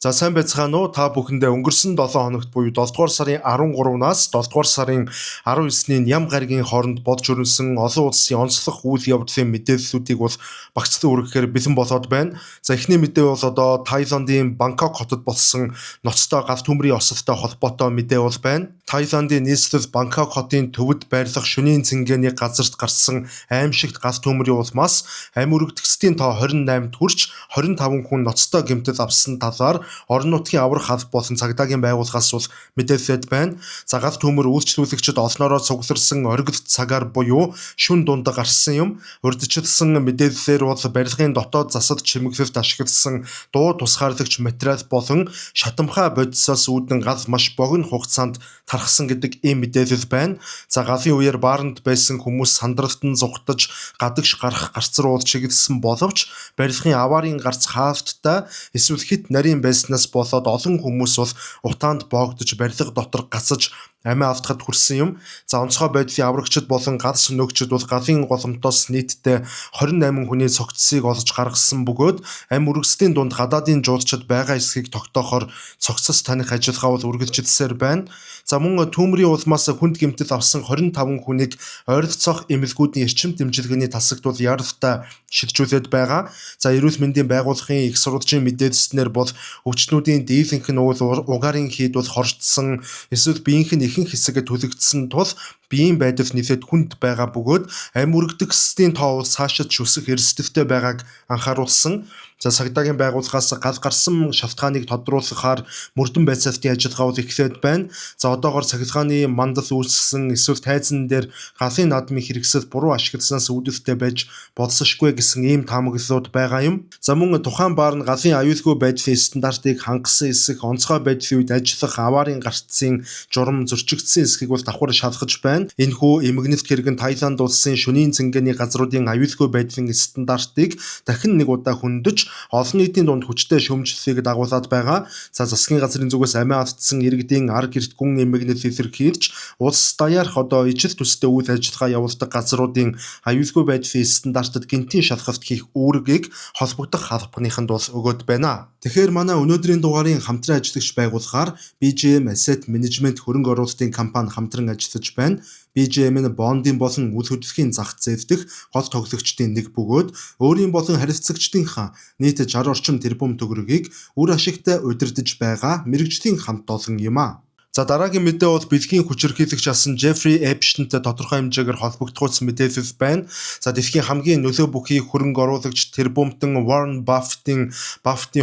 За, сайн байцгаана уу? Та бүхэндээ өнгөрсөн 7 хоногт буюу 7 дугаар сарын 13-наас 7 дугаар сарын 19-ний Ням гарагийн хооронд болж өрнөсөн олон улсын онцлог үйл явдлын мэдээллүүдийг бол багцлан хүргэхээр бэлэн болоод байна. За, эхний мэдээ бол одоо Таиландын Бангкок хотод болсон ноцтой гал төмрийн осолтой холбоотой мэдээ бол байна. Таиландын нийслэл Бангкок хотын төвд байрлах шөнийн цэнгэний газарт гарсан аймшигт гал төмрийн улмаас амь өргөдөгчдийн тоо 28-д хүрч, 25 хүн ноцтой гэмтэл авсан талаар орон нутгийн аврах алба болон цагдаагийн байгууллагаас бол мэдээлээд байна. За, гал төмөр үйлчлүүлэгчид олноороо цугларсан оргил цагаар буюу шөнө дунд гарсан юм. Урьдчилсан мэдээллээр бол барилгын дотоод засал чимэглэлд ашигласан дуу тусгаарлагч материал болон шатамхай бодисоос үүдэн гал маш богино хугацаанд тархсан гэдэг ийм мэдээлэл байна. За, галын үеэр бааранд байсан хүмүүс сандралтан зугтаж, гадагш гарах гарц руу чиглэсэн боловч барилгын аваарын гарц хаалттай эсвэл хэт нарийн байснаас болоод олон хүмүүс бол утаанд боогдож, барилга дотор гацаж амиа алдахад хүрсэн юм. За, онцгой байдлын аврагчид болон гал сөнөөгчид бол галын голомтоос нийтдээ 28 хүний цогцсыг олж гаргасан бөгөөд амь өргөслийн дунд гадаадын жуулчид байгаа эсэхийг тогтоохоор цогцос таних ажиллагаа бол үргэлжилсээр байна. За, мөн түүмрийн улмаас хүнд гэмтэл авсан 25 хүнийг ойролцоох эмнэлгүүдийн эрчим дэмжлэгэний тасагт бол яаралтай шилжүүлээд байгаа. За, эрүүл мэндийн байгууллагын их сурвалжийн мэдээлснээр бол өвчтнүүдийн дийлэнх нь уул угаарын хийд бол хорцсон эсвэл биеийнх нь ихэнх хэсэг түлэгдсэн тул биеийн байдал нэлээд хүнд байгаа бөгөөд амь өргөдөгчдийн тоо бол цаашид өсөх эрсдэлтэй байгааг анхааруулсан. За, цагдаагийн байгууллагаас гал гарсан шалтгааныг тодруулахаар мөрдөн байцаалтын ажиллагаа бол эхлээд байна. За, одоогоор цахилгааны мандал үүссэн эсвэл тайзан дээр галын наадмын хэрэгсэл буруу ашигласнаас үүдэлтэй байж болзошгүй гэсэн ийм таамаглалууд байгаа юм. За, мөн тухайн баар нь галын аюулгүй байдлын стандартыг хангасан эсэх, онцгой байдлын үед ажиллах аваарын гарцын журам зөрчигдсөн эсэхийг бол давхар шалгаж байна. Энэхүү эмгэнэлт хэрэг нь Таиланд улсын шөнийн цэнгэний газруудын аюулгүй байдлын стандартыг дахин нэг удаа хөндөж, олон нийтийн дунд хүчтэй шүүмжлэлийг дагуулад байгаа. За, засгийн газрын зүгээс амиа алдсан иргэдийн ар гэрт гүн эмгэнэл илэрхийлж, улс даяарх одоо ижил төстэй үйл ажиллагаа явуулдаг газруудын аюулгүй байдлын стандартад гэнэтийн шалгалт хийх үүргийг холбогдох албаныханд бол өгөөд байна. Тэгэхээр манай өнөөдрийн дугаарын хамтран ажиллагч байгууллагаар BGM Asset Management хөрөнгө оруулалтын компани хамтран ажиллаж байна. BGM нь бондын болон үл хөдлөхийн зах зээл дэх гол тоглогчдын нэг бөгөөд өөрийн болон харилцагчдынхаа нийт 60 орчим тэрбум төгрөгийг үр ашигтай удирдах байгаа мэргэжлийн хамт олон юм а. За, дараагийн мэдээ бол бэлгийн хүчирхийлэгч асан Джеффри Эпштейнтэй тодорхой хэмжээгээр холбогдохуйц мэдээлэл байна. За, дэлхийн хамгийн нөлөө бүхий хөрөнгө оруулагч тэрбумтан Warren Buffett-ийн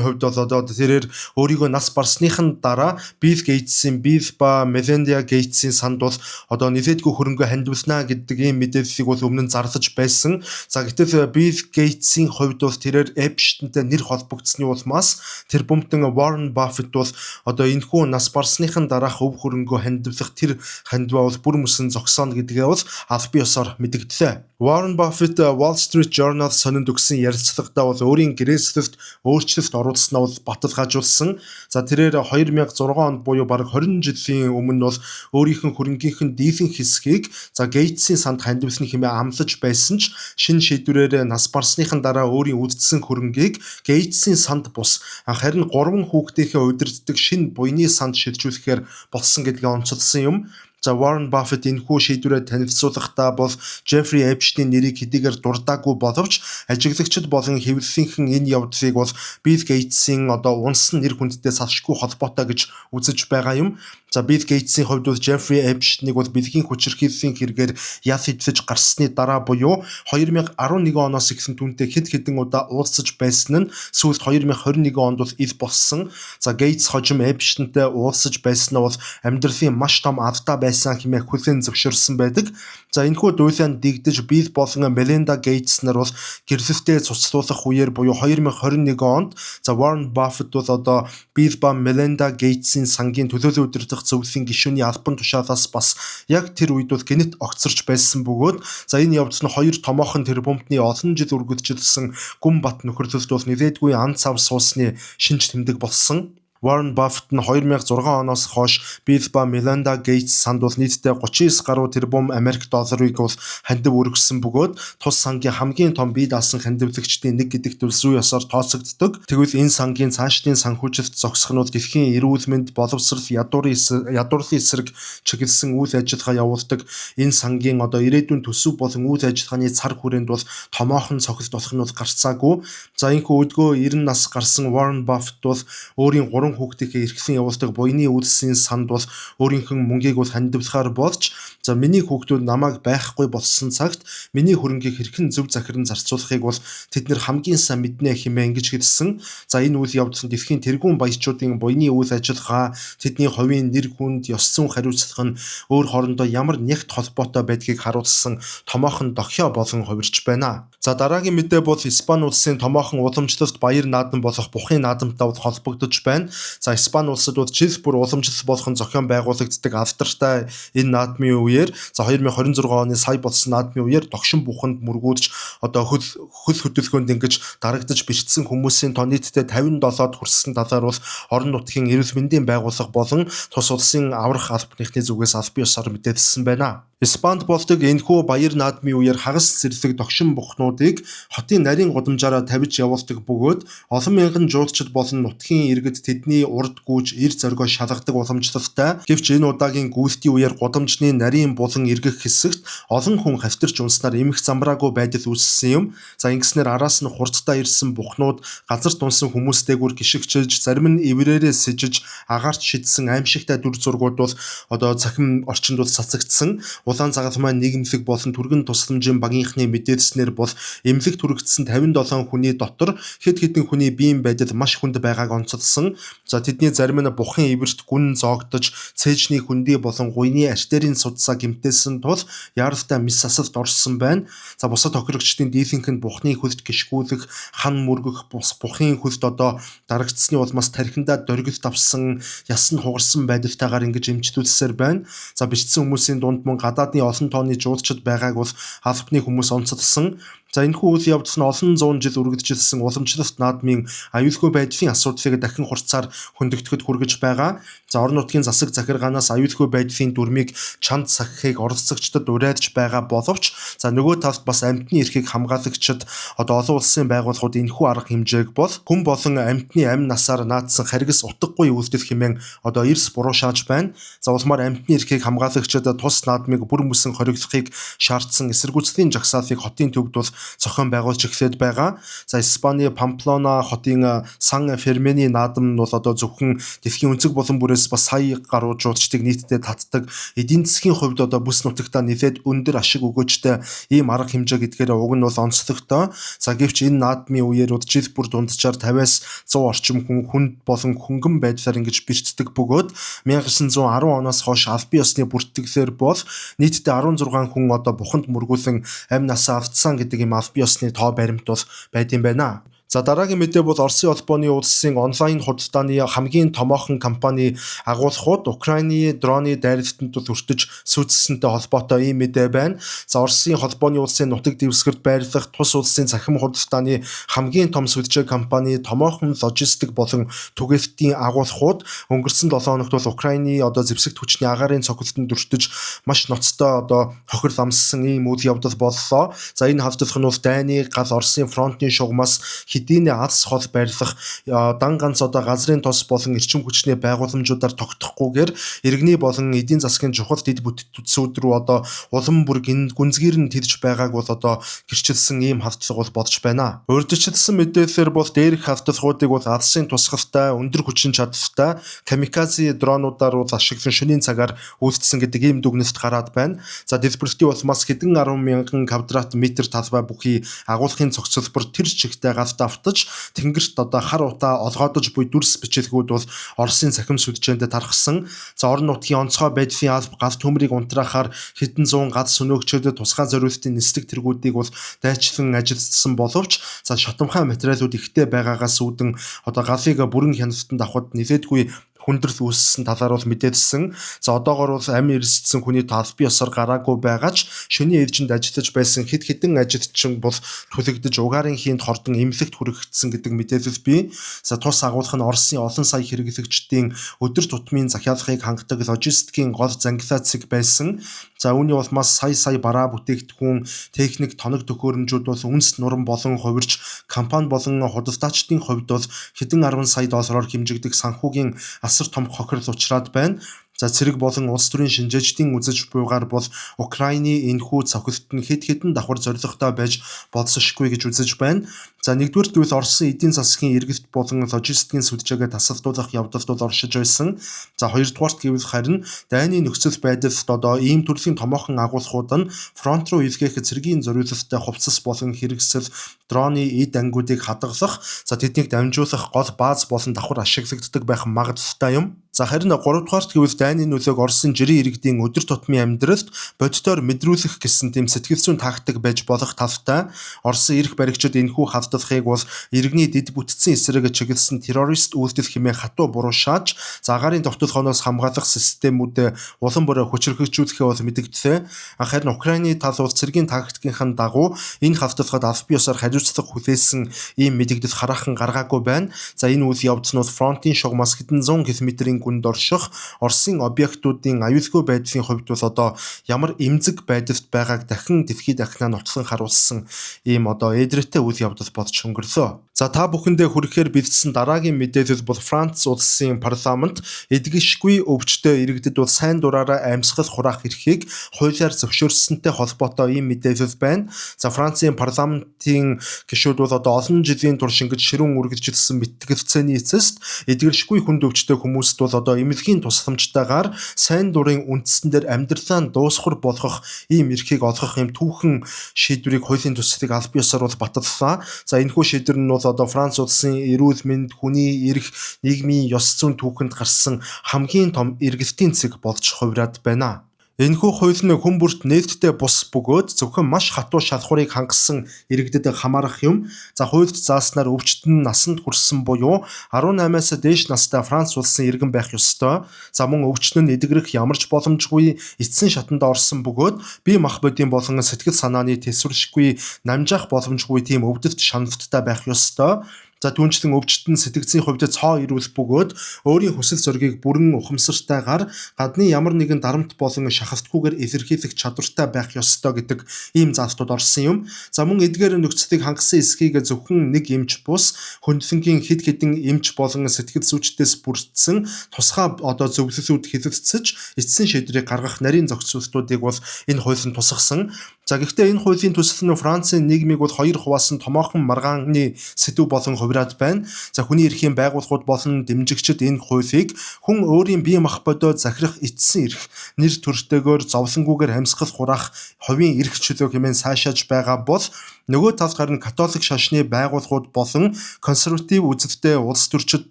хувьд бол одоо тэрээр өөрийгөө нас барсныхан дараа Билл Гейтсийн, Билл ба Мелинда Гейтсийн санд бол одоо нэлээдгүй хөрөнгө хандивлана гэдэг ийм мэдээллийг бол өмнө нь зарлаж байсан. За, гэтэл Билл Гейтсийн хувьд бол тэрээр Эпштейнтэй нэр холбогдсны улмаас тэрбумтан Warren Buffett бол одоо энэхүү нас барсныхан дараах өв хөрөнгөө хандивлах тэр хандиваа бол бүр мөсөн зогсооно гэдгээ бол албан ёсоор мэдэгдлээ. Warren Buffett Wall Street Journal сонинд өгсөн ярилцлагадаа бол өөрийн гэрээслэлд өөрчлөлт оруулснаа бол баталгаажуулсан. За, тэрээр 2006 онд буюу бараг 20 жилийн өмнө бол өөрийнх нь хөрөнгийнх нь дийлэнх хэсгийг за Гейтсийн санд хандивлана хэмээн амлаж байсан ч шинэ шийдвэрээр нас барсныхан дараа өөрийн үлдсэн хөрөнгийг Гейтсийн санд бус, харин гурван хүүхдийнхээ удирддаг шинэ буяны санд шилжүүлэхээр болсон гэдгээ онцолсон юм. За, Warren Buffett энэхүү шийдвэрээ танилцуулахдаа бол Jeffrey Epstein нэрийг хэдийгээр дурдаагүй боловч ажиглагчид болон хэвлэлийнхэн энэ явдлыг бол Bill Gates-ийн одоо унсан нэр хүндтэй салшгүй холбоотой гэж үзэж байгаа юм. За, Bill Gates-ийн хувьд бол Jeffrey Epstein-ыг бол бэлгийн хүчирхийллийн хэрэгээр ял хэдлэж гарсны дараа буюу 2011 оноос эхлэн түүнтэй хэд хэдэн удаа уулзаж байсан нь сүүлд 2021 онд бол ил болсон. За, Gates хожим Epstein-тэй уулзаж байсан нь бол амьдралын маш том алдаа байсан хэмээн хүлээн зөвшөөрсөн байдаг. За, энэхүү дуйлаанд дэгдэж, Bill болон Melinda Gates нар бол гэрлэлтээ цуцлуулах үеэр буюу 2021 онд за Warren Buffett бол одоо Bill ба Melinda Gates-ийн сангийн төлөөлөн удирдах зөвлөлийн гишүүний албан тушаалаас бас яг тэр үед бол гэнэт огцорч байсан бөгөөд за энэ явдал нь хоёр томоохон тэрбумтны олон жил үргэлжилсэн гүн бат нөхөрлөлд бол нэлээдгүй ан цав суусны шинж тэмдэг болсон. Warren Buffett нь 2006 оноос хойш Bill ба Melinda Gates санд бол нийтдээ 39 гаруй тэрбум Америк долларыг бол хандив өргөссөн бөгөөд тус сангийн хамгийн том бие даасан хандивлагчдын нэг гэдэгт зүй ёсоор тооцогддог. Тэгвэл энэ сангийн цаашдын санхүүжилт зогсох нь бол дэлхийн эрүүл мэнд, боловсрол, ядуурлын эсрэг чиглэсэн үйл ажиллагаа явуулдаг энэ сангийн одоо ирээдүйн төсөв болон үйл ажиллагааны цар хүрээнд бол томоохон цохилт болох нь бол гарцаагүй. За энэхүү өдгөө 90 нас гарсан Warren Buffett бол өөрийн 3 хүүхдийнхээ эрхлэн явуулдаг буяны үйлсийн санд бол өөрийнх нь мөнгийг бол хандивлахаар болж, за миний хүүхдүүд намайг байхгүй болсон цагт миний хөрөнгийг хэрхэн зөв захиран зарцуулахыг бол тэд нэр хамгийн сайн мэднэ хэмээн ингэж хэлсэн. За энэ үйл явдал нь дэлхийн тэргүүн баячуудын буяны үйл ажиллагаа, тэдний хувийн нэр хүнд, ёс зүйн хариуцлага нь өөр хоорондоо ямар нягт холбоотой байдгийг харуулсан томоохон дохио болон хувирч байна. За дараагийн мэдээ бол Испани улсын томоохон уламжлалт баяр наадам болох Бухын наадамтай холбогдож байна. За Испани улсад бол жил бүр уламжлалт болгон зохион байгуулагддаг алдартай энэ наадмын үеэр, за 2026 оны сая болсон наадмын үеэр догшин буханд мөргүүлж одоо хөл хөдөлгөөнд ингэж дарагдаж бэртсэн хүмүүсийн тоо нийтдээ 57-д хүрсэн талаар бол орон нутгийн эрүүл мэндийн байгууллага болон тус улсын аврах албаныхны зүгээс албан ёсоор мэдээлсэн байна. Испанд болдог энэхүү баяр наадмын үеэр хагас зэрлэг догшин бухнуудыг хотын нарийн гудамжаараа тавьж явуулдаг бөгөөд олон мянган жуулчид болон нутгийн иргэд тэдний урд гүйж эр зоригоо шалгадаг уламжлалтай. Гэвч энэ удаагийн гүйлтийн үеэр гудамжны нарийн булан эргэх хэсэгт олон хүн хавтарч унснаар эмх замбраагүй байдал үүссэн юм. За ингэснээр араас нь хурдтай ирсэн бухнууд газар тунсан хүмүүс дээгүүр гишгчилж, зарим нь эврээрээ сэжиж агаарт шидсэн аимшигтай дүр зургууд бол одоо цахим орчинд бол цацагдсан. Улаан загалмай нийгэмлэг болон түргэн тусламжийн багийнхны мэдээлснээр бол эмнэлэгт хүргэсэн 57 хүний дотор хэд хэдэн хүний биеийн байдал маш хүнд байгааг онцолсон. За тэдний зарим нь бухын эвэрт гүн зоогдож, цээжний хөндий болон гуйны артерийн судсаа гэмтээсэн тул яаралтай мэс сасалд орсон байна. За бусад тохирогчдын дийлэнх нь бухны хөлд гишгүүлэх, хан мөргөх, бухын хөлд одоо дарагдсаны улмаас тархиндаа дөргилт авсан, яс нь хугарсан байдалтайгаар ингэж эмчлүүлсээр байна. За бэртсэн хүмүүсийн дунд мөн гадаадын олон тооны жуулчид байгааг бол албаны хүмүүс онцолсон. За энэхүү үйл явдал нь олон зуун жил үргэлжилсэн уламжлалт наадмын аюулгүй байдлын асуудлыг дахин хурцаар хөндөгдөхөд хүргэж байгаа. За орон нутгийн засаг захиргаанаас аюулгүй байдлын дүрмийг чанд сахихыг оролцогчдод уриалж байгаа боловч за нөгөө талд бас амьтны эрхийг хамгаалагчид одоо олон улсын байгууллагууд энэхүү арга хэмжээг бол хүн болон амьтны амь насаар наадсан харгас утгагүй үйлдэл хэмээн одоо эрс буруу шааж байна. За улмаар амьтны эрхийг хамгаалагчид тус наадмыг бүр мөсөн хориглохыг шаардсан эсэргүүцлийн жагсаалыг хотын төвд бол зохион байгуулж эхлээд байгаа. За Испани Памплона хотын Сан Фермени наадам нь бол одоо зөвхөн дэлхийн өнцөг болон бүрээс бас сая гаруй жуулчдыг нийтдээ татдаг. Эдийн засгийн хувьд одоо бүс нутагтаа нэлээд өндөр ашиг өгөөжтэй ийм арга хэмжээ гэдгээр уг нь бол онцлогтой. За гэвч энэ наадмын үеэр жил бүр дунджаар 50-аас 100 орчим хүн хүнд болон хөнгөн байдлаар ингэж бэртдэг бөгөөд 1910 оноос хойш албан ёсны бүртгэлээр бол нийтдээ 16 хүн одоо буханд мөргүүлэн амь насаа алдсан гэдэг юм албан ёсны тоо баримт бол байд юм байна. За дараагийн мэдээ бол Оросын холбооны улсын онлайн худалдааны хамгийн томоохон компани агуулгууд Украины дроны дайралтанд бол өртөж сүйтэлсэнтэй холбоотой ийм мэдээ байна. За Оросын холбооны улсын нутаг дэвсгэрт байрлах тус улсын цахим худалдааны хамгийн том сүлжээ компани томоохон логистик болон түгээлтийн агуулгууд өнгөрсөн 7 хоногт бол Украины одоо зэвсэгт хүчний агаарын цогцолтонд өртөж маш ноцтой одоо хохирол амссан ийм үйл явдал боллоо. За энэ халдлага нь бол дайны гал Оросын фронтны шугамаас хэдийнэ алс хол байрлах дан ганц одоо газрын тос болон эрчим хүчний байгууламжуудаар тогтохгүйгээр иргэний болон эдийн засгийн чухал дэд бүтцүүд рүү одоо улам бүр гүнзгийр нь тэрж байгааг бол одоо гэрчилсэн ийм халдлага бол болж байна. Урьдчилсан мэдээллээр бол дээрх халдлагуудыг бол алсын тусгалтай, өндөр хүчин чадалтай камикадзе дронуудаар бол ашиглан шөнийн цагаар үйлдсэн гэдэг ийм дүгнэлт гараад байна. За дэлбэрэлтийн улмаас хэдэн 10 мянган квадрат метр талбай бүхий агуулгын цогцлбор тэр чигтээ галт автаж тэнгэрт одоо хар утаа олгоодож буй дүрс бичээлгүүд бол Оросын цахим сүлжээнд тархсан. За орон нутгийн онцгой байдлын алба гал төмрийг унтраахаар хэдэн зуун гал сөнөөгчдөд тусгай зориултын нислэг тэргүүдийг бол дайчлан ажилласан боловч за шатамхай материалууд ихтэй байгаагаас үүдэн одоо галыг бүрэн хяналтанд авахд нэлээдгүй хүндрэл үүссэн талаар бол мэдээлсэн. За одоогор бол амь эрсдсэн хүний тоо албан ёсоор гараагүй байгаа ч шөнийн ээлжинд ажиллаж байсан хэд хэдэн ажилчин бол түлэгдэж угаарын хийнд хордон эмнэлэгт хүргэгдсэн гэдэг мэдээлэл бий. За тус агуулах нь Оросын олон сая хэрэглэгчдийн өдөр тутмын захиалгыг хангадаг логистикийн гол зангилаа цэг байсан. За үүний улмаас сая сая бараа бүтээгдэхүүн, техник, тоног төхөөрөмжүүд бол үнс нурам болон хувирч компани болон худалдаачдын хувьд бол хэдэн 10 сая доллараар хэмжигдэх санхүүгийн асар том хохирол учраад байна. За цэрэг болон улс төрийн шинжээчдийн үзэж буйгаар бол Украины энэхүү цохилт нь хэд хэдэн давхар зорилготой байж болзошгүй гэж үзэж байна. За нэгдүгээр гэвэл Оросын эдийн засгийн эргэлт болон логистикийн сүлжээгээ тасалдуулах явдалд бол оршиж байсан. За хоёрдугаарт гэвэл харин дайны нөхцөл байдалд одоо ийм төрлийн томоохон агуулгууд нь фронт руу илгээх цэргийн зориулалттай хувцас болон хэрэгсэл, дроны эд ангиудыг хадгалах, за тэднийг дамжуулах гол бааз болон давхар ашиглагддаг байх магадлалтай юм. За харин гуравдугаарт гэвэл дайны нөлөөг Оросын жирийн иргэдийн өдөр тутмын амьдралд бодитоор мэдрүүлэх гэсэн тийм сэтгэл зүйн тактик байж болох талтай. Оросын эрх баригчид энэхүү халдлагыг бол иргэний дэд бүтцийн эсрэг чиглэсэн террорист үйлдэл хэмээн хатуу буруушааж, за агаарын довтолгооноос хамгаалах системүүдээ улам бүр хүчирхэгжүүлэхээ бол мэдэгдлээ. Харин Украины тал бол цэргийн тактикийн дагуу энэ халдлагад албан ёсоор хариуцлага хүлээсэн ийм мэдэгдэл хараахан гаргаагүй байна. За энэ үйл явдал нь бол фронтын шугамаас хэдэн зуун километрийн гүнд орших Оросын объектуудын аюулгүй байдлын хувьд бол одоо ямар эмзэг байдалд байгааг дахин дэлхийд дахинаа нотлон харуулсан ийм одоо эдрээтэй үйл явдал болж өнгөрлөө. За та бүхэндээ хүрэхээр бэлдсэн дараагийн мэдээлэл бол Франц улсын парламент эдгэшгүй өвчтөй иргэдэд бол сайн дураараа амьсгал хураах эрхийг хуулиар зөвшөөрсөнтэй холбоотой ийм мэдээлэл байна. За Францын парламентын гишүүд бол одоо олон жилийн турш ингэж ширүүн үргэлжилсэн мэтгэлцээний эцэст эдгэршгүй хүнд өвчтөй хүмүүст бол одоо эмнэлгийн тусламжтайгаар сайн дурын үндсэн дээр амьдралаа дуусгар болгох ийм эрхийг олгох ийм түүхэн шийдвэрийг хуулийн төслийг албан ёсоор бол баталлаа. За энэхүү шийдвэр нь бол одоо Франц улсын эрүүл мэнд, хүний эрх, нийгмийн ёс зүйн түүхэнд гарсан хамгийн том эргэлтийн цэг болж хувираад байна. Энэхүү хууль нь хүн бүрт нээлттэй бус бөгөөд зөвхөн маш хатуу шалхуурыг хангасан иргэдэд хамаарах юм. За хуульд зааснаар өвчтөн нь насанд хүрсэн буюу 18-аас дээш настай Франц улсын иргэн байх ёстой. За мөн өвчтөн нь эдгэрэх ямар ч боломжгүй эцсийн шатанд орсон бөгөөд бие махбодын болон сэтгэл санааны тэсвэршгүй намжаах боломжгүй тийм өвдөлт шаналттай байх ёстой. За түүнчлэн өвчтөн сэтгцийн хувьд цоо ирүүл бөгөөд өөрийн хүсэл зоригийг бүрэн ухамсартайгаар гадны ямар нэгэн дарамт болон шахалтгүйгээр илэрхийлэх чадвартай байх ёстой гэдэг ийм заалтууд орсон юм. За мөн эдгээр нөхцөлийг хангасан эсхийг зөвхөн нэг эмч бус хөндлөнгийн хэд хэдэн эмч болон сэтгэл зүйчдээс бүрдсэн тусгай одоо зөвлөлүүд хэлэлцэж эцсийн шийдвэрийг гаргах нарийн зохицуултуудыг бол энэ хууль нь тусгасан. За гэхдээ энэ хуулийн төсөл нь Францын нийгмийг бол хоёр хуваасан томоохон маргааны сэдэв болон хувираад байна. За хүний эрхийн байгууллагууд болон дэмжигчид энэ хуулийг хүн өөрийн бие махбодоо захирах эцсийн эрх, нэр төртэйгээр зовлонгүйгээр амьсгал хураах хувийн эрх чөлөө хэмээн сайшааж байгаа бол нөгөө талд харин католик шашны байгууллагууд болон консерватив үзэлтэй улс төрчид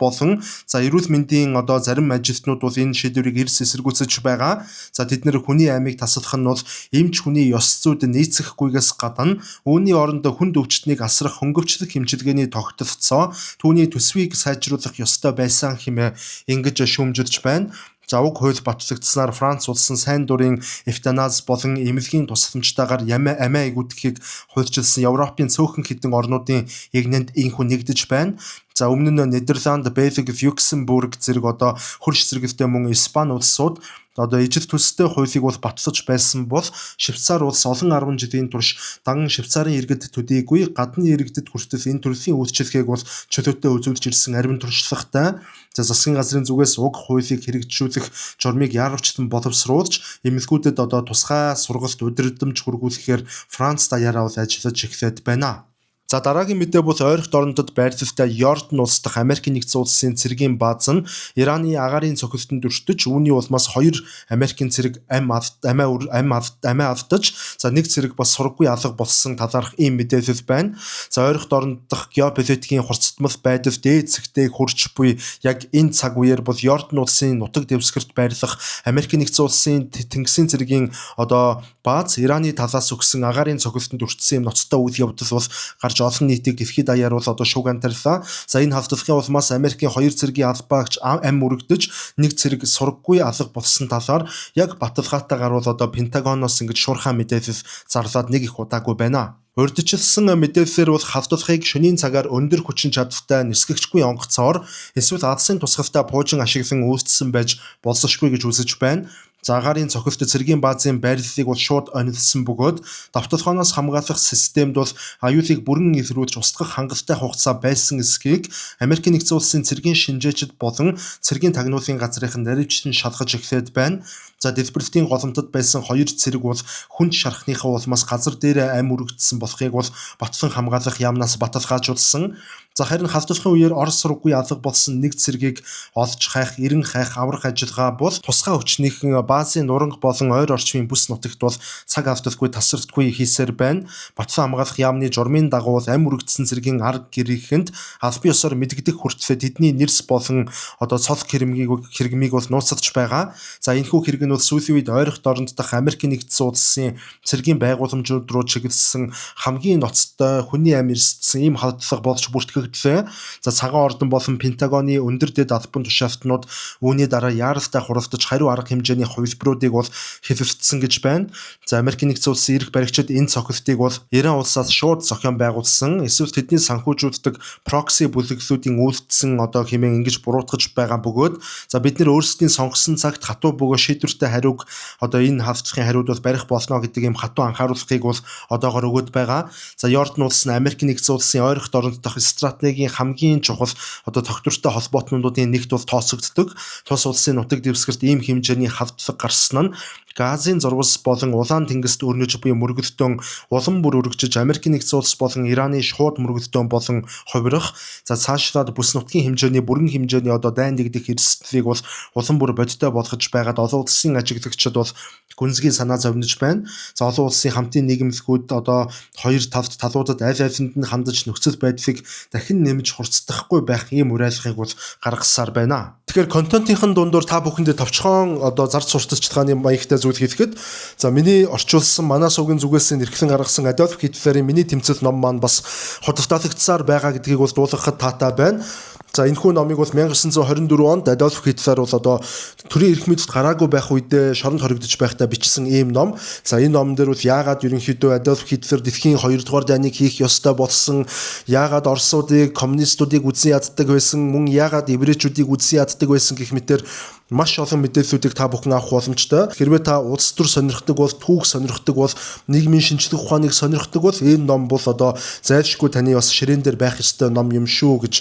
болон за эрүүл мэндийн одоо зарим ажилтнууд бол энэ шийдвэрийг эрс эсэргүүцэж байгаа. За тэд нэр хүний амийг таслах нь бол эмч хүний ёс зүйд нийцэхгүйгээс гадна үүний оронд хүнд өвчтнийг асрах хөнгөвчлөх хэмжилгээний тогтолцоо түүний төсвийг сайжруулах ёстой байсан хэмээн ингэж шүүмжилж байна. За уг хууль батлагдсанаар Франц улсын сайн дурын эвтаназ болон эмнэлгийн тусламжтайгаар амиа эгүүдэхийг хуульчилсан Европын цөөхөн хэдэн орнуудын эгнээнд ийнхүү нэгдэж байна. За өмнө нь Нидерланд, Бельги, Люксембург зэрэг одоо хөрш зэрэгэлтэй мөн Испани улсууд одоо ижил төстэй хуулийг бол батлаж байсан бол Швейцар улс олон 10 жилийн турш дан Швейцарын иргэд төдийгүй гадны иргэдэд хүртэл энэ төрлийн үйлчилгээг бол чөлөөтэй үзүүлж ирсэн арвин туршлагатай. За засгийн газрын зүгээс уг хуулийг хэрэгжүүлэх журмыг яарвчлан боловсруулж эмнэлгүүдэд одоо тусгай сургалт удирдамж хүргүүлэхээр Франц даяараа бол ажиллаж эхлээд байна. За дараагийн мэдээ бол ойрхот орондод байрлалтай Йордан улс дахь Америкийн нэгдсэн улсын цэргийн бааз нь Ираны агаарын цохилтонд өртөж үүний улмаас хоёр Америкийн цэрэг амь алдаж за нэг цэрэг бас сураггүй алга болсон талаарх ийм мэдээлэл байна. За ойрхот оронд дахь геополитикийн хурцтмал байдал дээд зэгтээ хурж буй яг энэ цаг үеэр бол Йордан улсын нутаг дэвсгэрт байрлах Америкийн нэгдсэн улсын тэнгисийн цэргийн одоо бааз Ираны талаас өгсөн агаарын цохилтонд өртсөн юм ноцтой үйл явдал бол гарч гарч олон нийтийг дэлхийд даяар бол одоо шуг антарлаа. За, энэ халдлагын улмаас Америкийн хоёр цэргийн албаагч ам өргөдөж, нэг цэрэг сураггүй алга болсон талаар яг баталгаатайгаар бол одоо Пентагоноос ингэж шуурхай мэдээлэл зарлаад нэг их удаагүй байна. Урьдчилсан мэдээллээр бол халдлагыг шөнийн цагаар өндөр хүчин чадалтай нисгэгчгүй онгоцоор эсвэл алсын тусгалтай пуужин ашиглан үйлдсэн байж болзошгүй гэж үзэж байна. За, агаарын цохилт цэргийн баазын байрлалыг бол шууд онилсон бөгөөд довтолгооноос хамгаалах системд бол аюулыг бүрэн илрүүлж устгах хангалттай хугацаа байсан эсэхийг Америкийн Нэгдсэн Улсын цэргийн шинжээчид болон цэргийн тагнуулын газрынхан наривчлан шалгаж эхлээд байна. За, дэлбэрэлтийн голомтод байсан хоёр цэрэг бол хүнд шархныхаа улмаас газар дээрээ ам өргөдсөн болохыг бол батлан хамгаалах яамнаас баталгаажуулсан. За, харин халдлагын үеэр ор сураггүй алга болсон нэг цэргийг олж хайх, эрен хайх, аврах ажиллагаа бол тусгай хүчнийхэн баазын нуранги болон ойр орчмын бүс нутагт бол цаг алдалгүй, тасралтгүй хийсээр байна. Батлан хамгаалах яамны журмын дагуу ам өргөдсөн цэргийн арга гэрийнхэнд албан ёсоор мэдэгдэх хүртлээр тэдний нэрс болон одоо цол хэрмгийг бол нууцлаж байгаа. За, энэхүү хэрэг нь бол сүүлийн үед ойрох дорнод дахь Америкийн Нэгдсэн Улсын цэргийн байгууламжууд руу чиглэсэн хамгийн ноцтой хүний амь эрсдсэн ийм халдлага болж бүртгэгдлээ. За, Цагаан ордон болон Пентагоны өндөр дэд албан тушаалтнууд үүний дараа яаралтай хуралдаж хариу арга хэмжээний хувилбаруудыг бол хэлэлцсэн гэж байна. За, Америкийн Нэгдсэн Улсын эрх баригчид энэ цохилтыг бол Иран улсаас шууд зохион байгуулсан эсвэл тэдний санхүүжүүлдэг прокси бүлэглүүдийн үйлдсэн одоо хэмээн ингэж буруутгаж байгаа бөгөөд, за, бид нар өөрсдийн сонгосон цагт хатуу бөгөө шийдвэртэй хариуг одоо энэ халдлагын хариуд бол барих болно гэдэг ийм хатуу анхааруулгыг бол одоогор өгөөд байгаа. За, Йордан улс нь Америкийн Нэгдсэн Улсын ойрох дорнод дахь стратегийн хамгийн чухал одоо тогтвортой холбоотнуудын нэгт бол тооцогддог. Тус улсын нутаг дэвсгэрт ийм хэмжээний халдлага гарсан нь Газын зурвас болон Улаан тэнгист өрнөж буй мөргөлдөөн улам бүр өргөжиж, Америкийн Нэгдсэн Улс болон Ираны шууд мөргөлдөөн болон хувирах, за, цаашлаад бүс нутгийн хэмжээний, бүрэн хэмжээний одоо дайн дэгдэх эрсдлийг бол улам бүр бодиттой болгож байгаад олон улсын ажиглагчид бол гүнзгий санаа зовниж байна. За, олон улсын хамтын нийгэмлэгүүд одоо хоёр талд талуудад аль алинд нь хандаж нөхцөл байдлыг дахин нэмж хурцдахгүй байх ийм уриалгыг бол гаргасаар байна. Тэгэхээр контентынхын дундуур та бүхэндээ товчхон одоо зарц сурталчилгааны маягтай зүйл хэлэхэд, за, миний орчуулсан, манай сувгийн зүгээс эрхлэн гаргасан Адольф Гитлерийн "Миний тэмцэл" ном маань бас худалдаалагдсаар байгаа гэдгийг бол дуулгахад таатай байна. За, энэхүү номыг бол 1924 онд Адольф Гитлер бол одоо төрийн эрх мэдэлд гараагүй байх үедээ шоронд хоригдож байхдаа бичсэн ийм ном. За, энэ номон дээр бол яагаад ерөнхийдөө Адольф Гитлер дэлхийн 2 дугаар дайныг хийх ёстой болсон, яагаад орсуудыг, коммунистуудыг үзэн яддаг байсан, мөн яагаад еврейчүүдийг үзэн яддаг байсан гэх мэтэр маш олон мэдээллүүдийг та бүхэн авах боломжтой. Хэрвээ та улс төр сонирхдаг бол, түүх сонирхдаг бол, нийгмийн шинжлэх ухааныг сонирхдаг бол энэ ном бол одоо зайлшгүй таны бас ширээн дээр байх ёстой ном юм шүү гэж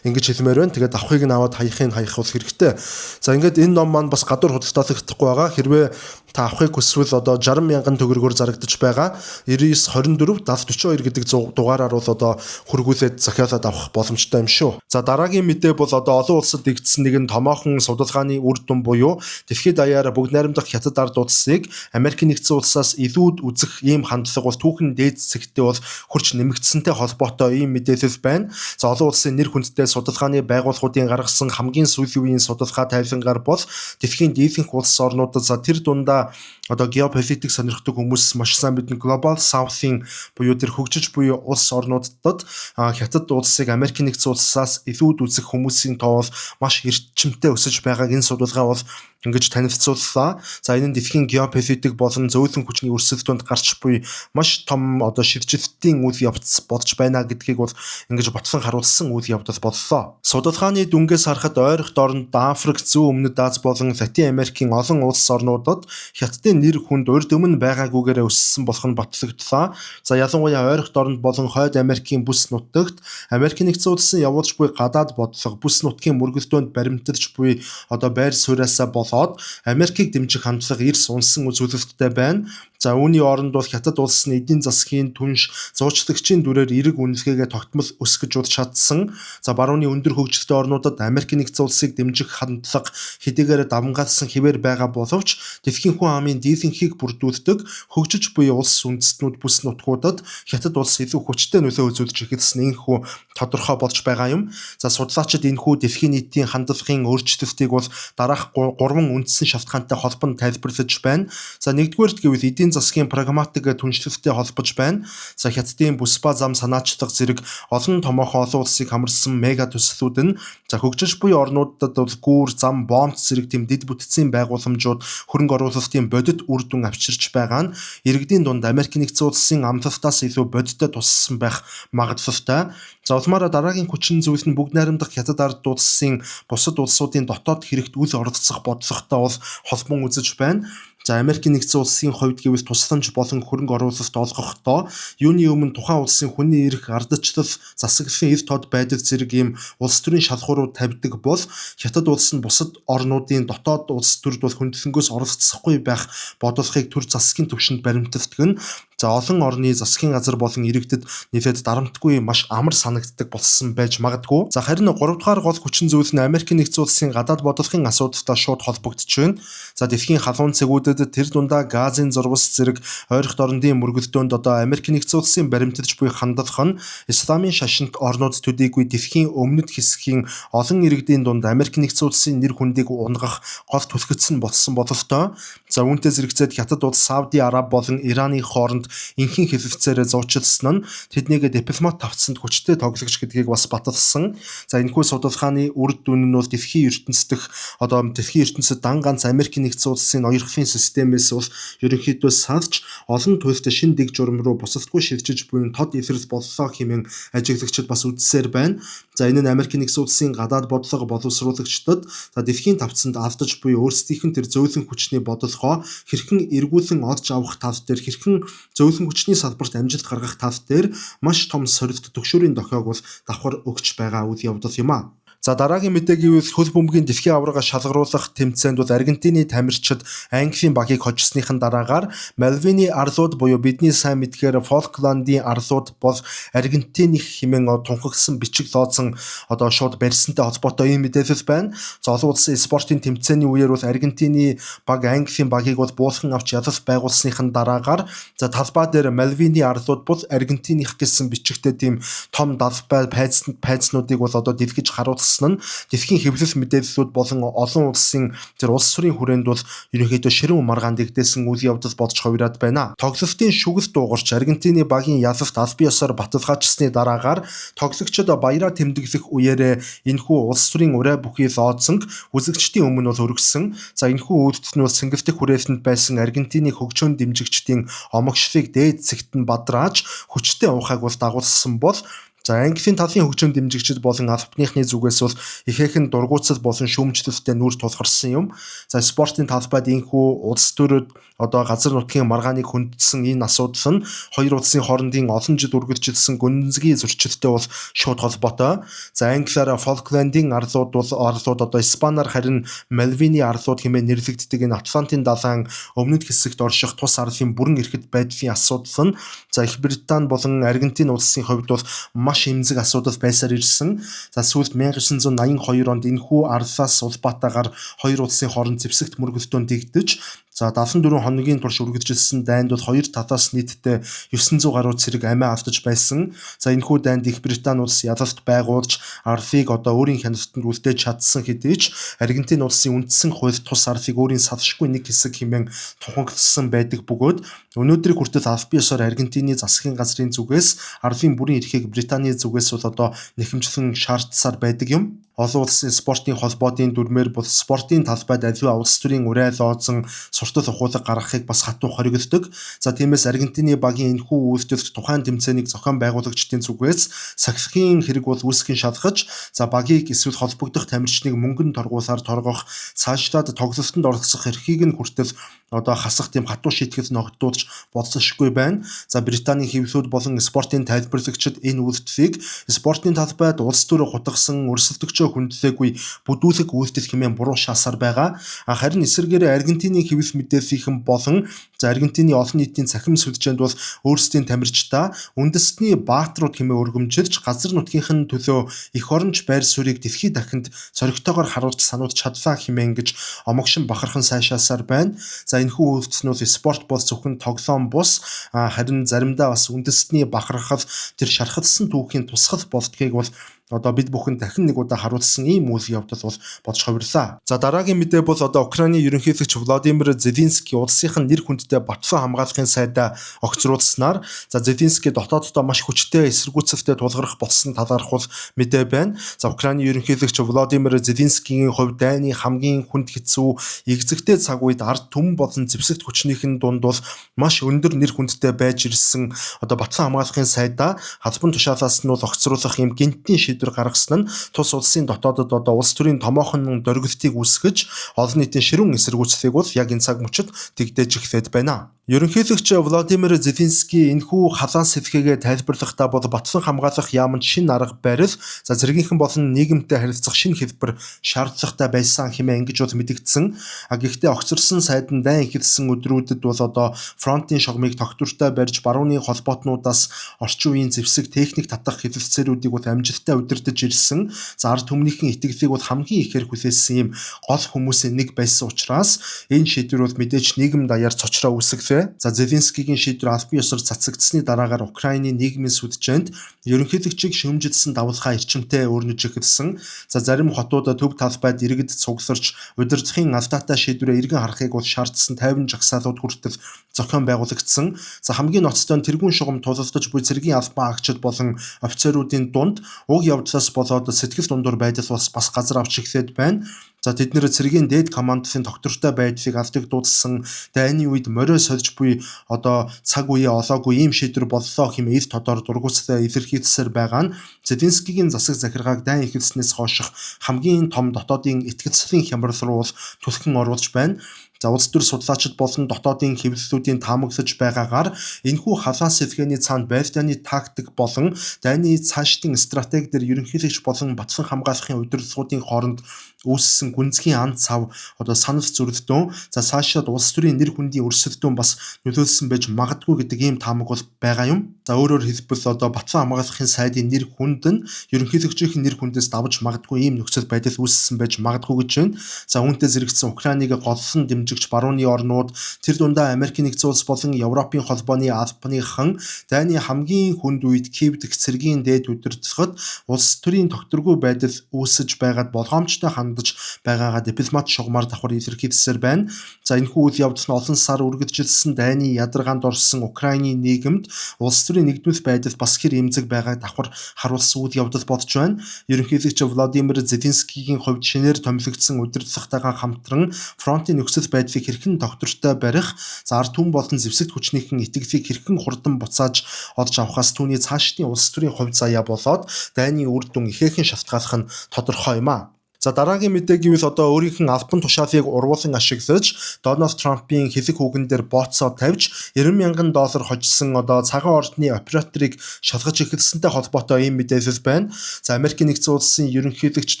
ингэж хэлмээр байна. Тэгээд авахыг нь аваад хаяхыг хаях бол хэрэгтэй. За, ингээд энэ ном маань бас гадуур худалдаалагдахгүй байгаа. Хэрвээ та авахыг хүсвэл одоо 60 мянган төгрөгөөр зарагдаж байгаа. 99 24 70 42 гэдэг дугаараар бол одоо хүргүүлээд захиалаад авах боломжтой юм шүү. За, дараагийн мэдээ бол одоо олон улсад нэгдсэн нэгэн томоохон судалгааны үр дүн буюу дэлхийд даяар бүгд найрамдах Хятад ард улсыг Америкийн Нэгдсэн Улсаас илүүд үзэх ийм хандлага бол түүхэн дээд зэгтээ бол хүрч нэмэгдсэнтэй холбоотой ийм мэдээлэл байна. За, олон улсын нэр хүндтэй судалгааны байгууллагуудын гаргасан хамгийн сүүлийн үеийн судалгаа тайлангаар бол дэлхийн дийлэнх улс орнуудад, за, тэр дундаа одоо геополитик сонирхдаг хүмүүс маш сайн мэднэ, Global South-ын буюу тэр хөгжиж буй улс орнуудад Хятад улсыг Америкийн Нэгдсэн Улсаас илүүд үзэх хүмүүсийн тоо бол маш эрчимтэй өсөж байгааг энэ судалгаа бол ингэж танилцууллаа. За, энэ нь дэлхийн геополитик болон зөөлөн хүчний өрсөлдөөнд гарч буй маш том одоо шилжилтийн үйл явц болж байна гэдгийг бол ингэж батлан харуулсан үйл явдал боллоо. Судалгааны дүнгээс харахад ойрох дорнод Африк, Зүүн Өмнөд Ази болон Латин Америкийн олон улс орнуудад Хятадын нэр хүнд урд өмнө байгаагүйгээрээ өссөн болох нь батлагдлаа. За, ялангуяа ойрох дорнод болон Хойд Америкийн бүс нутагт Америкийн Нэгдсэн Улсын явуулж буй гадаад бодлого, бүс нутгийн мөргөлдөөнд баримталж буй одоо байр сууриасаа болоод Америкийг дэмжих хандлага эрс унсан үзүүлэлттэй байна. За, үүний оронд бол Хятад улс нь эдийн засгийн түнш зуучлагчийн дүрээр эерэг үнэлгээгээ тогтмол өсгөж удаж чадсан. За, барууны өндөр хөгжилтэй орнуудад Америкийн Нэгдсэн Улсыг дэмжих хандлага хэдийгээр давамгайлсан хэвээр байгаа боловч дэлхийн хүн амын дийлэнхийг бүрдүүлдэг хөгжиж буй улс үндэстнүүд, бүс нутгуудад Хятад улс илүү хүчтэй нөлөө үзүүлж эхэлсэн энэхүү тодорхой болж байгаа юм. За, судлаачид энэхүү дэлхийн нийтийн хандлагын өөрчлөлтийг бол дараах гурван үндсэн шалтгаантай холбон тайлбарлаж байна. За, нэгдүгээрт гэвэл эдийн засгийн прагматик түншлэлтэй холбож байна. За Хятадын бүс ба зам санаачлах зэрэг олон томоохон олон улсыг хамарсан мега төслүүд нь за хөгжиж буй орнуудад бол гүүр, зам, бомб зэрэг тэм дэд бүтцийн байгууламжууд хөрөнгө оруулалтын бодит үр дүн авчирч байгаа нь иргэдийн дунд Америк нэгдсэн улсын амлалтаас илүү бодиттой туссан байх магадлалтай. За улмаараа дараагийн хүчин зүйл нь бүгд найрамдах Хятад ард улсын бусад улсуудын дотоод хэрэгт үл оролцох бодлоготой бол холбон үзэж байна. За Америкийн нэгдсэн улсын хувьд гэвэл тусламж болон хөрөнгө оруулалт олгохдоо юуны өмнө тухайн улсын хүний эрх, ардчлал, засаглалын эр тод байдал зэрэг ийм улс төрийн шалгуурууд тавьдаг бол Хятад улс нь бусад орнуудын дотоод улс төрд бол хөндлөнгөөс оролцохгүй байх бодлогыг төр засгийн түвшинд баримталдаг нь за олон орны засгийн газар болон иргэдэд нэлээд дарамтгүй маш амар санагддаг болсон байж магадгүй. За харин 3 дугаар гол хүчин зүйл нь Америкийн нэгдсэн улсын гадаад бодлогын асуудалтай шууд холбогдож байна. За дэлхийн халуун цэгүүдэд тэр дундаа газын зурвас зэрэг ойрхот орондын мөргөлдөөнд одоо Америкийн нэгдсэн улсын баримталж буй хандлага нь исламын шашинт орнууд төдийгүй дэлхийн өмнөд хэсгийн олон иргэдийн дунд Америкийн нэгдсэн улсын нэр хүндийг унгах гол түлхэц нь болсон бололтой. За үүнтэй зэрэгцээд Хятад улс, Сауди Араб болон Ираны хооронд инхийн хэлэлцээрээ зуучилсан нь тэднийг дипломат тавцанд хүчтэй тоглогч гэдгийг бас баталсан. За энэхүү судалгааны үр дүн нь бол дэлхийн ертөнцийн одоо дэлхийн ертөнцид дан ганц Америкийн нэгдсэн улсын ноёрхлын системээс бол ерөнхийдөө салж олон туйлд шинэ дэг журам руу бусадгүй шилжиж буй тод илрэл боллоо хэмээн ажиглагчид бас үзсээр байна. За энэ нь Америкийн нэгдсэн улсын гадаад бодлого боловсруулагчдад за дэлхийн тавцанд алдаж буй өөрсдийнх нь тэр зөөлөн хүчний бодлогоо хэрхэн эргүүлэн олж авах тал дээр, хэрхэн зөөлөн хүчний салбарт амжилт гаргах тал дээр маш том сорилт төгшөөрийн дохиог бол давхар өгч байгаа үйл явдал юм а. За дараагийн мэдээ гэвэл хөл бөмбөгийн дэлхийн аварга шалгаруулах тэмцээнд бол Аргентины тамирчид Английн багийг хожсныхан дараагаар Малвины арлууд буюу бидний сайн мэдгээр Фолкландын арлууд бол Аргентиных хэмээн тунхагласан бичиг лооцсон одоо шууд барьсантай холбоотой ийм мэдээлэл байна. За олон улсын спортын тэмцээний үеэр бол Аргентины баг Английн багийг бол буулхан авч ялалт байгуулсныхан дараагаар за талбай дээр Малвины арлууд бол Аргентиных гэсэн бичигтэй тийм том далбай пайцнуудыг бол одоо дэлгэж харуулсан нь дэлхийн хэвлэл мэдээллүүд болон олон улсын тэр улс төрийн хүрээнд бол ерөнхийдөө ширүүн маргаан дэгдээсэн үйл явдал болж хувираад байна. Тоглолтын шүгэл дуугарч Аргентины багийн ялалт албан ёсоор баталгаажсны дараагаар тоглогчид баяраа тэмдэглэх үеэрээ энэхүү улс төрийн урай бүхий лозунг үзэгчдийн өмнө бол өргөссөн. За энэхүү үйлдэл нь бол цэнгэлдэх хүрээлэнд байсан Аргентины хөгжөөн дэмжигчдийн омогшлыг дээд цэгт нь бадрааж хүчтэй ухааг бол дагуулсан бол за Английн талын хөгжим дэмжигчид болон албаныхны зүгээс бол ихээхэн дургуутсал болон шүүмжлэлтэй нүүр тулгарсан юм. За спортын талбайд энэхүү улс төрөд одоо газар нутгийн маргааныг хүндсэн энэ асуудал нь хоёр улсын хоорондын олон жил үргэлжилсэн гүнзгий зөрчилтэй бол шууд холбоотой. За англиар Фолклендийн арлууд бол арлууд одоо испанаар харин Малвины арлууд хэмээн нэрлэгддэг энэ Атлантын далайн өмнөд хэсэгт орших тус арлын бүрэн эрхэд байдлын асуудал нь за Их Британи болон Аргентин улсын хувьд бол маш эмзэг асуудал байсаар ирсэн. За сүүлд 1982 онд энэхүү арлаас улбаатаагаар хоёр улсын хооронд зэвсэгт мөргөлдөөн дэгдэж за 74 хоногийн турш үргэлжилсэн дайнд бол хоёр талаас нийтдээ 900 гаруй цэрэг амиа алдаж байсан. За энэхүү дайнд Их Британи улс ялалт байгуулж арлыг одоо өөрийн хяналтанд үлдээж чадсан хэдий ч Аргентин улсын үндсэн хууль тус арлыг өөрийн салшгүй нэг хэсэг хэмээн тунхагласан байдаг бөгөөд өнөөдрийг хүртэл албан ёсоор Аргентины засгийн газрын зүгээс арлын бүрийн эрхийг Британий зүгээс бол одоо нэхэмжлэн шаардсаар байдаг юм. Олон улсын спортын холбоодын дүрмээр бол спортын талбайд аливаа улс төрийн урай лоозон суртал ухуулга гаргахыг бас хатуу хориглодог. За тиймээс Аргентины багийн энэхүү үйлдэлд тухайн тэмцээнийг зохион байгуулагчдын зүгээс сахилгын хэрэг бол үүсгэн шалгаж за багийг эсвэл холбогдох тамирчныг мөнгөн торгуулаар торгох, цаашлаад тоглолтод оролцох эрхийг нь хүртэл одоо хасах тийм хатуу шийтгэл ногдуулж болзошгүй байна. За Британийн хэвлүүд болон спортын тайлбарлагчид энэ үйлдэлийг спортын талбайд улс төрөө хутгасан өрсөлдөгчөө хүндлээгүй бүдүүлэг үйлдэл хэмээн буруу шаасаар байгаа. Харин эсвэргээрээ Аргентины хэвлэл мэдээллийнхэн болон за Аргентины олон нийтийн цахим сүлжээнд бол өөрсдийн тамирчдаа үндэстний баатрууд хэмээн өргөмжилж газар нутгийнх нь төлөө эх оронч байр суурийг дэлхийд дахинд зоригтойгоор харуулж сануулж чадлаа хэмээн гэж омогшин бахархан сайшаасаар байна. За энэхүү үйлдэл нь бол спорт бол зөвхөн тоглоом бус, харин заримдаа бас үндэстний бахархал тэр шархалсан түүхийн тусгал болдгийг бол одоо бид бүхэн дахин нэг удаа харуулсан ийм үйл явдал бол болж хувирлаа. За, дараагийн мэдээ бол одоо Украины ерөнхийлөгч Владимир Зеленский улсынх нь нэр хүндтэй батлан хамгаалахын сайдаа огцруулснаар, за, Зеленский дотооддоо маш хүчтэй эсэргүүцэлтэй тулгарх болсон талаарх бол мэдээ байна. За, Украины ерөнхийлөгч Владимир Зеленскийгийн хувьд дайны хамгийн хүнд, хэцүү, эгзэгтэй цаг үед ард түмэн болон зэвсэгт хүчнийхэн дунд бол маш өндөр нэр хүндтэй байж ирсэн одоо батлан хамгаалахын сайдаа албан тушаалаас нь бол огцруулах юм гэнэтийн шийдвэр гаргасан нь тус улсын дотоодод одоо улс төрийн томоохон дөргөлтийг үүсгэж, олон нийтийн ширүүн эсэргүүцлийг бол яг энэ цаг мөчид тэгдэж эхлээд байна. Ерөнхийлөгч Владимир Зеленский энэхүү халаан сэлгээгээ тайлбарлахдаа бол батлан хамгаалах яаманд шинэ арга барил, за, цэргийнхэн болон нийгэмтэй харилцах шинэ хэлбэр шаардлагатай байсан хэмээн ингэж бол мэдэгдсэн. А гэхдээ огцорсон сайд нь дайн эхэлсэн өдрүүдэд бол одоо фронтын шугамыг тогтвортой барьж, барууны холбоотнуудаас орчин үеийн зэвсэг, техник татах хэлэлцээрүүдийг бол амжилттай удирдах ирсэн. За, ард түмнийхэн итгэлийг бол хамгийн ихээр хүлээсэн юм гол хүмүүсийн нэг байсан учраас энэ шийдвэр бол мэдээж нийгэм даяар цочроо үүсгэлээ. За, Зеленскигийн шийдвэр албан ёсоор цацагдсаны дараагаар Украины нийгмийн сүджээнд ерөнхийлөгчийг шүүмжилсэн давлгаа эрчимтэй өрнөж эхэлсэн. За, зарим хотууд, төв талбайд иргэд цугларч, удирдлагын алдаатай шийдвэрээ эргэн харахыг бол шаардсан 50 жагсаалууд хүртэл зохион байгуулагдсан. За, хамгийн ноцтой нь тэргүүн шугам тулалдаж буй цэргийн албан хаагчид болон офицеруудын дунд уг явдлаас болоод сэтгэл дундуур байдал бас газар авч эхлээд байна. За, тэд нэр цэргийн дээд командын тогтвортой байдлыг алдагдуулсан, дайны үед морио сольж буй одоо цаг үеэ олоогүй ийм шийдвэр боллоо хэмээн ил тодор дургуутстай илэрхийлсээр байгаа нь Зеленскигийн засаг захиргааг дайн эхэлснээс хойших хамгийн том дотоодын итгэлцлийн хямрал руу түлхэн оруулж байна. За, улс төр судлаачид болон дотоодын хэвлэлүүдийн таамаглаж байгаагаар энэхүү халаан сэлгээний цаана байлдааны тактик болон дайны цаашдын стратеги дээр ерөнхийлөгч болон батлан хамгаалахын удирдлагуудын хооронд үүссэн гүнзгий ан цав, одоо санал зөрөлдөөн, за, цаашаад улс төрийн нэр хүндийн өрсөлдөөн бас нөлөөлсөн байж магадгүй гэдэг ийм таамаг бол байгаа юм. За, өөрөөр хэлбэл, одоо батлан хамгаалахын сайдын нэр хүнд нь ерөнхийлөгчийн нэр хүндээс давж магадгүй ийм нөхцөл байдал үүссэн байж магадгүй гэж байна. За, үүнтэй зэрэгцэн Украиныг голлон дэмжигч барууны орнууд, тэр дундаа Америкийн нэгдсэн улс болон Европын холбооны албаныхан дайны хамгийн хүнд үед Киев дэх цэргийн дээд удирдлагад улс төрийн тогтворгүй байдал үүсэж байгаад болгоомжтой хандаж байгаагаа дипломат шугамар давхар илэрхийлсээр байна. За, энэхүү үйл явдал нь олон сар үргэлжилсэн дайны ядаргаанд орсон Украины нийгэмд улс төрийн нэгдмэл байдал бас хэр эмзэг байгааг давхар харуулсан үйл явдал болж байна. Ерөнхийлөгч Владимир Зеленскигийн хувьд шинээр томилогдсон удирдлагатайгаа хамтран фронтын нөхцөл байдлыг хэрхэн тогтвортой барих, за, ард түмэн болон зэвсэгт хүчнийхэн итгэлийг хэрхэн хурдан буцааж олж авахаас түүний цаашдын улс төрийн хувь заяа болоод дайны үр дүн ихээхэн шалтгааллах нь тодорхой юм а. За, дараагийн мэдээ гэвэл одоо өөрийнх нь албан тушаалыг урвуулан ашиглаж, Дональд Трампын хэлэх үгэн дээр бооцоо тавьж 90 мянган доллар хожсон одоо цагаан ордны операторыг шалгаж эхэлсэнтэй холбоотой ийм мэдээлэл байна. За, Америкийн нэгдсэн улсын ерөнхийлөгч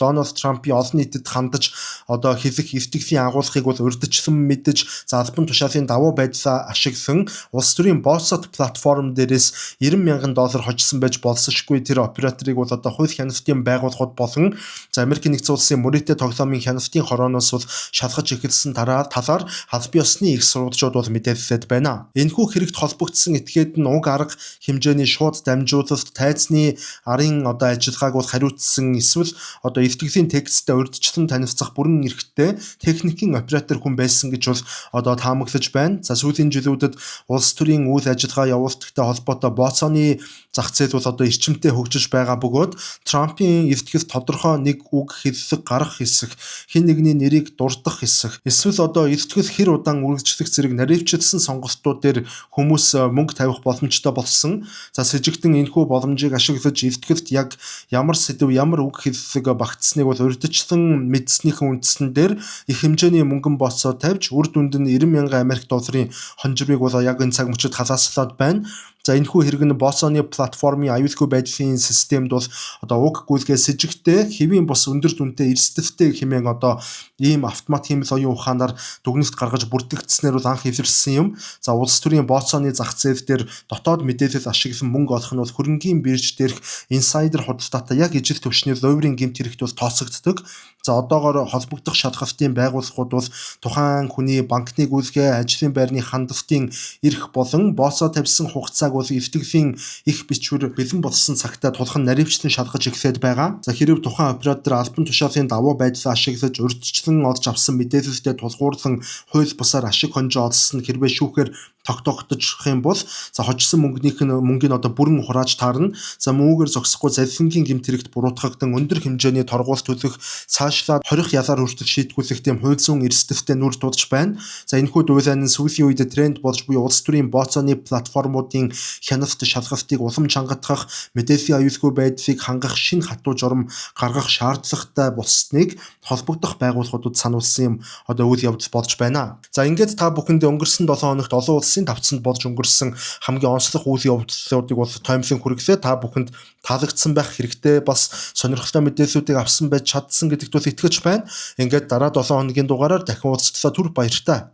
Дональд Трампын олон нийтэд хандаж одоо хэлэх илтгэлийн агуулгыг бол урьдчилан мэдэж, за, албан тушаалын давуу байдлаа ашиглан улс төрийн бооцоот платформ дээрээс 90 мянган доллар хожсон байж болсошгүй тэр операторыг бол одоо хууль хяналтын байгууллагууд болон, за, Америкийн нэгдсэн улсын мөрөөдөө тоглоомын хяналтын хорооноос бол шалгаж эхэлсэн талаар албан ёсны их сурвалжууд бол мэдээлээд байна. Энэхүү хэрэгт холбогдсон этгээд нь уг арга хэмжээний шууд дамжуулалт, тайзны арын одоо ажиллагааг бол хариуцсан эсвэл одоо илтгэлийн тексттэй урьдчилан танилцах бүрэн эрхтэй техникийн оператор хүн байсан гэж бол одоо таамаглаж байна. За, сүүлийн жилүүдэд улс төрийн үйл ажиллагаа явуулдагтай холбоотой бооцооны зах зээл бол одоо эрчимтэй хөгжиж байгаа бөгөөд Трампын илтгэл тодорхой нэг үг хэллэг гарах хэсэг, хэн нэгний нэрийг дурдах хэсэг, эсвэл одоо илтгэл хэр удаан үргэлжлэх зэрэг наривчлсан сонголтууд дээр хүмүүс мөнгө тавих боломжтой болсон. За, сэжигтэн энэхүү боломжийг ашиглаж илтгэлд яг ямар сэдэв, ямар үг хэллэг багтсныг бол урьдчилан мэдснийхэн үндсэн дээр их хэмжээний мөнгөн бооцоо тавьж, үр дүнд нь 90 мянган Америк долларын хонжирыг бол яг энэ цаг мөчид халааслаад байна. За, энэхүү хэрэг нь бооцооны платформын аюулгүй байдлын системд бол одоо уг гүйлгээ сэжигтэй, хэвийн бус өндөр дүнтэй эрсдэлтэй хэмээн одоо ийм автомат хиймэл оюун ухаанаар дүгнэлт гаргаж бүртгэгдснээр бол анх илэрсэн юм. За, улс төрийн бооцооны зах зээл дээр дотоод мэдээлэл ашиглан мөнгө олох нь бол хөрөнгийн бирж дээрх инсайдер худалдаатай яг ижил түвшний ловрын гэмт хэрэгт бол тооцогддог. За, одоогоор холбогдох шалгалтын байгууллагууд бол тухайн хүний банкны гүйлгээ, ажлын байрны хандлтын эрх болон бооцоо тавьсан хугацааг бол илтгэлийн эрх бичвэр бэлэн болсон цагтаа тулхан наривчлан шалгаж эхлээд байгаа. За, хэрв тухайн оператор албан тушаалын давуу байдлаа ашиглаж, урьдчилан олж авсан мэдээлэлтэй тулгуурлан хууль бусаар ашиг хонжоо олсон хэрвээ шүүхээр тогтоогдчих юм бол, за, хожсон мөнгөнийх нь мөнгийг одоо бүрэн хурааж таарна. За, үүгээр зогсохгүй залилангийн гэмт хэрэгт буруутгагдан өндөр хэмжээний торгууль төлөх, цаашлаад хорих ялаар хүртэл шийтгүүлэх тийм хууль зүйн эрсдэлтэй нүр тулж байна. За, энэхүү дуйлайн нь сүүлийн үед тренд болж буй улс төрийн бооцооны платформуудын хяналт шалгалтыг улам чангатгах, мэдээллийн аюулгүй байдлыг хангах шинэ хатуу журам гаргах шаардлагатай болсныг холбогдох байгууллагуудад сануулсан юм одоо үйл явдал болж байна. За, ингээд та бүхэндээ өнгөрсөн 7 хоногт олон улсын тавцанд болж өнгөрсөн хамгийн онцлог үйл явдлуудыг бол тоомлон хүргэлээ. Та бүхэнд таалагдсан байх хэрэгтэй, бас сонирхолтой мэдээллүүдийг авсан байж чадсан гэдэгт бол итгэж байна. Ингээд дараа 7 хоногийн дугаараар дахин уулзтлаа, түр баяртай.